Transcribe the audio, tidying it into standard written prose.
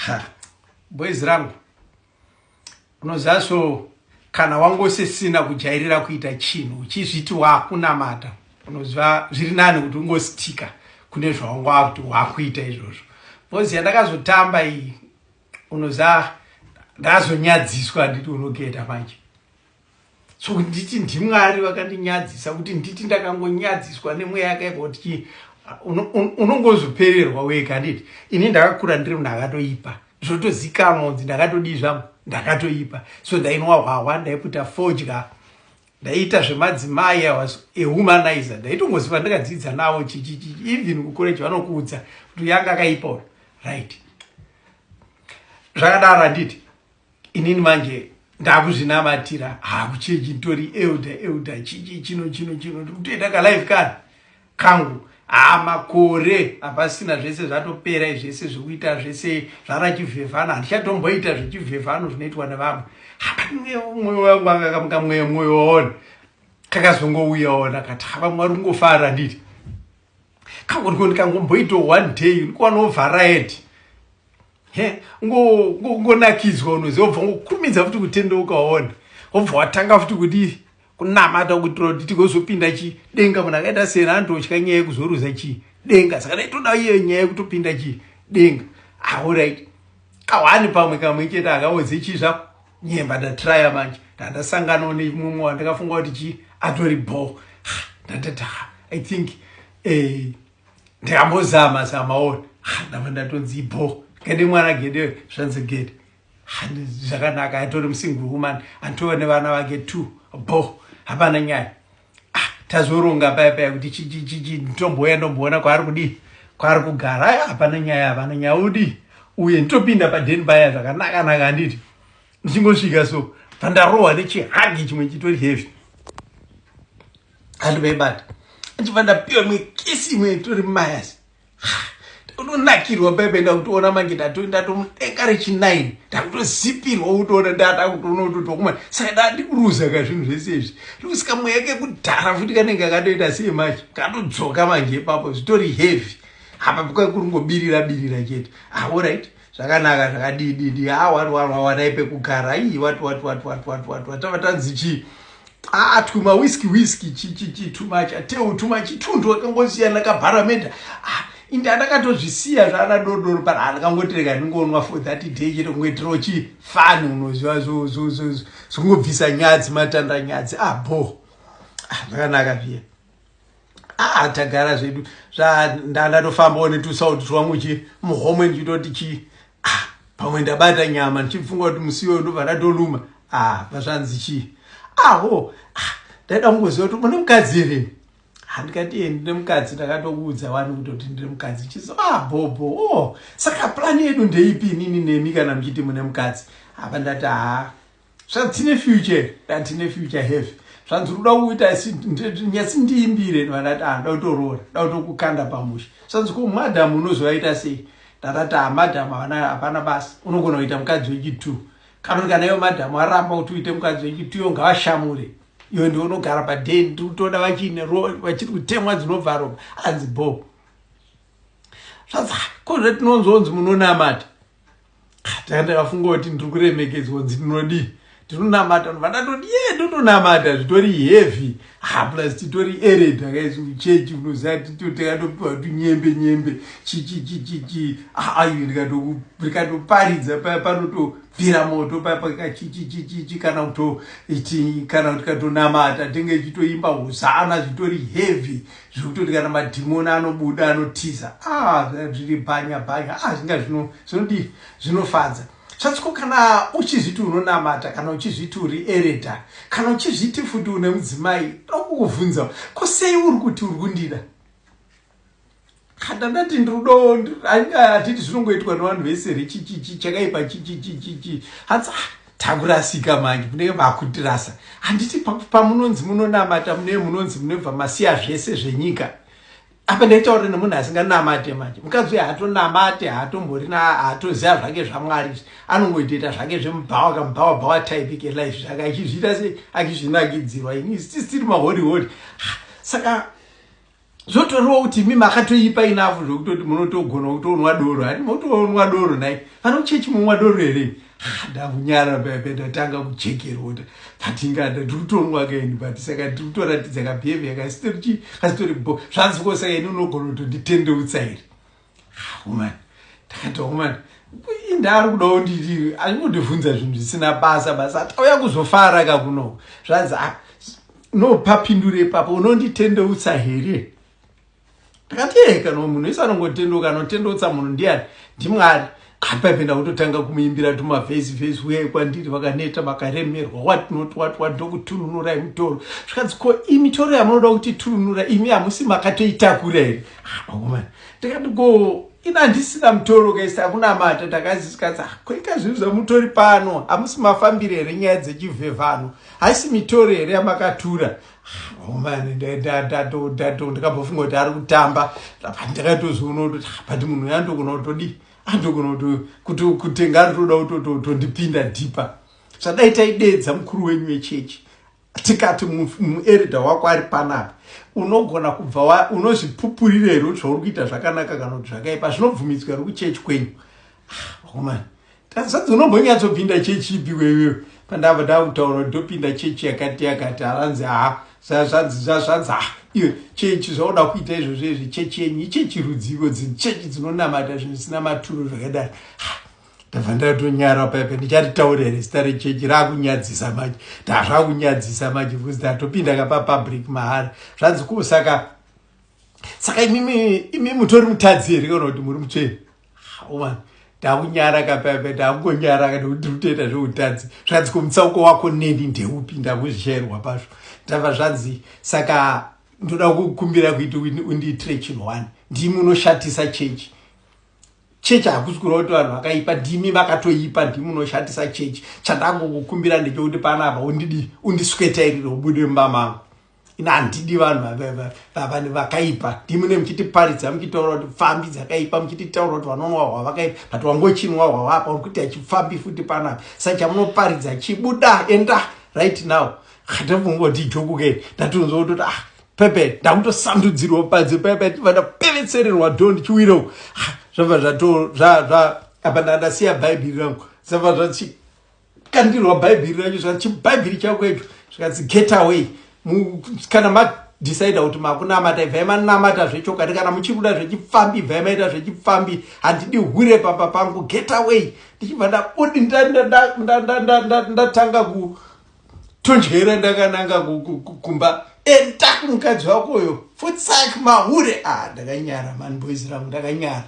Ha, boys rangu, unoziva, so kana wangosisina kujairira kuita chinhu, uchizviti wakunamata, unoziva zviri nani kuti ungositika kune zvawanga wakuti wakuita izvozvo, because yandakazotamba iyi, unoziva, ndazonyadziswa. Handiti unogeta manje? So nditi ndiMwari vakandinyadzisa, kuti nditi ndakangonyadziswa nemweya yakaipa, kuti chii, unongozopererwa wega. Handiti ini ndakakura ndiri munhu akatoipa, zvotozikanwa kunzi ndakatodii zvangu, ndakatoipa. So ndainwa hwahwa, ndaiputa fodya, ndaiita zvemadzimai. I was a womanizer. Ndaitongoziva, ndakadzidza navo chichichi, even kukoreji vanokuudza kuti yanga akaipa, right? Zvakadaro, handiti inini manje ndakuzvinamatira hakuchechi, nditori elder, elder chichi, chino chino chino, ndikutoita kalife kani kangu. Ha, makore hapasina, zvese zvatopera, zvese zvekuita zvese zvarachivhevhano. Handichatomboita zvechivhevhano zvinoitwa nevamwe. Mwoyo wangu akakamuka, mweyo mwoyo waona kakazongouyaona kati hava Mwari kungofara. Nditi kangoti ndikangomboita one day ndikuwanawo variety, he, ngonakidzwa, unoziva, ubva ngokurumidza futi kutendeuka, waona, wobva watanga futi kuti kunamata kuitira kuti tigozopinda chidenga. Munhu akaita sena anototya nyaya yekuzoruza chidenga, saka daitoda iye nyaya yekutopinda chidenga. Alright, kawani pamwe kamwe chete akaodze chii zvako nyemba. Ndatraya manje, ndandasanganawo nemumwe wandakafunga kuti chi atori bo. Ndatati, I think ndikambozama zamaona, ndabva ndatonzi bo, gede mwana gede. Zvanzi gede zvakanaka, atori musingle woman, anditova nevana vake two. Bo, hapana nyaya. Ah, tazoronga paya paya kuti chichichichi, nditomboya ndomboona kwaari kudii, kwaari kugara. Aya, hapana nyaya, hapana nyaya, udii uye nditopinda padheni paya zvakanaka naka. Handiti ndichingosvika so, pandarohwa nechihagi chimwe chitori heavy, handivaibata, achibva ndapiwa imwe kiss, imwe itori mayasi. Ndakutonakirwa paipa, ndakutoona manje ndatomudenga rechi9, ndakutozipirwa kutoona, ndada kutoona kuti tokuma. Saka ndandikuruza ka zvinhu zvese izvi, ndikusika mweya kekudhara futi kanenge akatoita sei manje, katodzoka manje ipapo, zvitori heavy apa, kuri birira chete. Alright, zvakanaka, zvakadididi. Ha, wati wanai pekugara ii, wati wati wati wati wati wati wati, tava tanzi chii, ah, twuma whisky whisky chi too much ateu tuma chitundu akangosiyana kabharamenda. Ah, inde andakatozvisiya zvaana dodoro but andakangotireka ndingonwa for that day chete, kungoitirawo chi fun, unoziva, zvongobvisa nyadzi, matanda nyadzi. Ah, bo. Ah, zvakanaka zviya. Ah, tagara zvedu, ndandatofambawo netusauti twangu chi muhomwe, ndichitoti chi, ah, pamwe ndabata nyama, ndichifunga kuti musiwo ndobva ndatoluma. Ah, pazvanzi chii, aho, ah, ndaida kungoziva kuti mune mukadzi here? Handikati e, ndine mukadzi, ndakatokuudza wani kutoti ndine mukadzi. Chizo, ah, bobo. Oh, saka plani yedu ndeipi inini nemi kana muchiti mune mukadzi? Apa ndati, haa, zvatine future, ndatine future heavy. Zvanzi kuda kuita nyatsi ndiimbire. Ndati, ah, nda kutoroora, nda kutokukanda pamusha. Zvanzi, ko madam unozovaita sei? Ndakati, ah, madam hapana basa, unogona kuita mukadzi wechi2, kana kuti kana ivo madhamu aramba kuti uite mukadzi wechi2, iwo ngavashamure, iwe ndiwe unogara padeni, tiri kutoda vachiine vachiri kutemwa dzinobva ropa. Anzi bo. Zvanzi, ko zvatinonzonzi munonamata? Taka ndakafunga kuti ndiri kuremekedzwa, kunzi ndinodii, ndinonamata. Ndobva ndatoti, ye, ndotonamata zvitori heavy. Ha, plus titori elder kaisi kuchechi, unoziva, tikatopiwa tunyembe nyembe chichichichichi. Ayi, ndikatoparidza paya panotobvira moto paya pakachichichichichi, kana kutoiti, kana tikatonamata tinge ichitoimba hosana zvitori heavy, zvekutoti kana madhimoni anobuda, anotiza. Ah, zviri bhanya bhanya. Ah, zvinga zvino zvinodii, zvinofadza. Zvatsiko kana uchizviti unonamata, kana uchizviti uri elder, kana uchizviti futi une mudzimai, ndokukubvunza, ko sei uri kuti uri kundida? Kana ndati ndirudo, hatiti zvinongoitwa nevanhu vese rechichichi chakaipa chichichichichi? Hanzi, ah, takurasika manje, munenge makutirasa. Handiti pamunonzi munonamata, munee munonzi munobva masiya zvese zvenyika. Apa ndaitaura nemunhu asinganamate manje. Mukadzi uyu haatonamate, haatomborina, haatoziva zvake zvaMwari, anongoitoita zvake zvemubhawa, kamubhawa bhawa type kelife zvake, achizviita se achizvinakidzirwa. Ini tisiri mahori hori. Saka Zvotoriwo kuti imi makatoipa enough zvekutoti munotogona kutonwa doro. Hani motonwa doro nhai? Vano chechi momwa doro here? Ah, ndakunyara pepe, ndatanga kuchekerwa kuti patingada ndiri kutonwa kaini, but saka ndiri kutoratidza kabehavior kasitori chi kasitori bo. Zvanzi ko saka ini unogona kutonditendeutsa here? Ah, woman, ndakati woman, indaari kudawo nditi achingondibvunza zvinhu zvisina basa basa, tauya kuzofara kakuno. Zvanzi, ah, no, papindure ipapo, unonditendeutsa here? Ndakati ee, kana munhu wese anongotendeuka, anotendeutsa munhu ndiani? NdiMwari. Apapenda kutotanga kumuimbira tumavhesi vhesi, uyai kwandiri vakaneta vakaremerwa, what not, what what, ndokuturunurai mutoro. Zvikanzi, ko imitoro yamunoda kuti turunura imi hamusi makatoitakura here? Akomana, ndikati ko ina handisina mutoro kaisi, akunamata ndakazisikazi. Koika zvinhu zvamutori pano, hamusi mafambiro here? Nyaya dzechivhevhano haisi mitoro here yamakatura? Omani, ndakambofunga kuti ari kutamba, ndakatozoona kuti but munhu yandogona kutodii, andogona kuti kutenga ari toda kutondipinda deeper. Zvadai taidedza mukuru wenyu wechechi, tikati muelder wako ari panapa, unogona kubva unozvipupurira here kuti zvauri kuita zvakanaka kana kuti zvakaipa? Zvinobvumidzwa here kuchechi kwenyu? Omani, zvanzi unombonyatsopinda chechi ipi wewewe? Pandabva ndakutaura kuti ndopinda chechi yakati yakati, havanzi ha, zvanzi zvanzi ha, iwe chechi zvauda kuita izvozvo izvi, chechi yenyu ichechi rudziko? Chechi dzinonamata zvinhu zvisina maturo zvakadai. Ndabva ndatonyara paipa, ndicharitaura here zita rechechi? Rakunyadzisa manje, ndazvakunyadzisa manje because ndatopinda kapapublic mahara. Zvanzi ko saka imi mutori mutadzi here kana kuti muri mutsvene? Omani, ndakunyara kapaipa, ndakungonyara kana kuti ndiri kutoita zveutadzi. Zvanzi ko mutsauko wako neni ndeupi? Ndakuzvishairwa pazvo. Ndabva zvanzi saka ndoda kukumbira kuiti undiitire chinhu one. Ndimi unoshatisa chechi. Chechi hakusi kureva kuti vanhu vakaipa, ndimi vakatoipa, ndimi unoshatisa chechi. Chandangokukumbira ndechekuti panapa undidi undiswetairire ubude mumba mangu. Ina handidi vanhu vakaipa. Ndimune muchitiparidza, muchitaura kuti pfambi dzakaipa, muchititaura kuti vanonwa hwa vakaipa, but wangochinwa hwawapa uri kuti achipfambi futi panapa. Saka chamunoparidza, chibuda, enda right now. Ndafungoti ijoke ke, ndatonzwa kutoti ah, pepe ndakutosandudzirwa panze pepe, ndibva ndapevetsererwa dho ndichiwirawo. Zvabva zvato apa ndandasiya bhaibheri rangu, zvabva zvachikandirwa bhaibheri racho, zvachibhaibheri chako icho. Zvikanzi get away. Kana madecida kuti makunamata, ibvai manamata zvechokwadi. Kana muchikuda zvechipfambi, ibvai maita zvechipfambi. Handidi hure pamba pangu, get away. Ndichibva ndabudi, ndatanga kutondyera ndakananga kumba. Enda kumukadzi wakoyo, futsak mahure. Ah, ndakanyara mani, boys rangu, ndakanyara.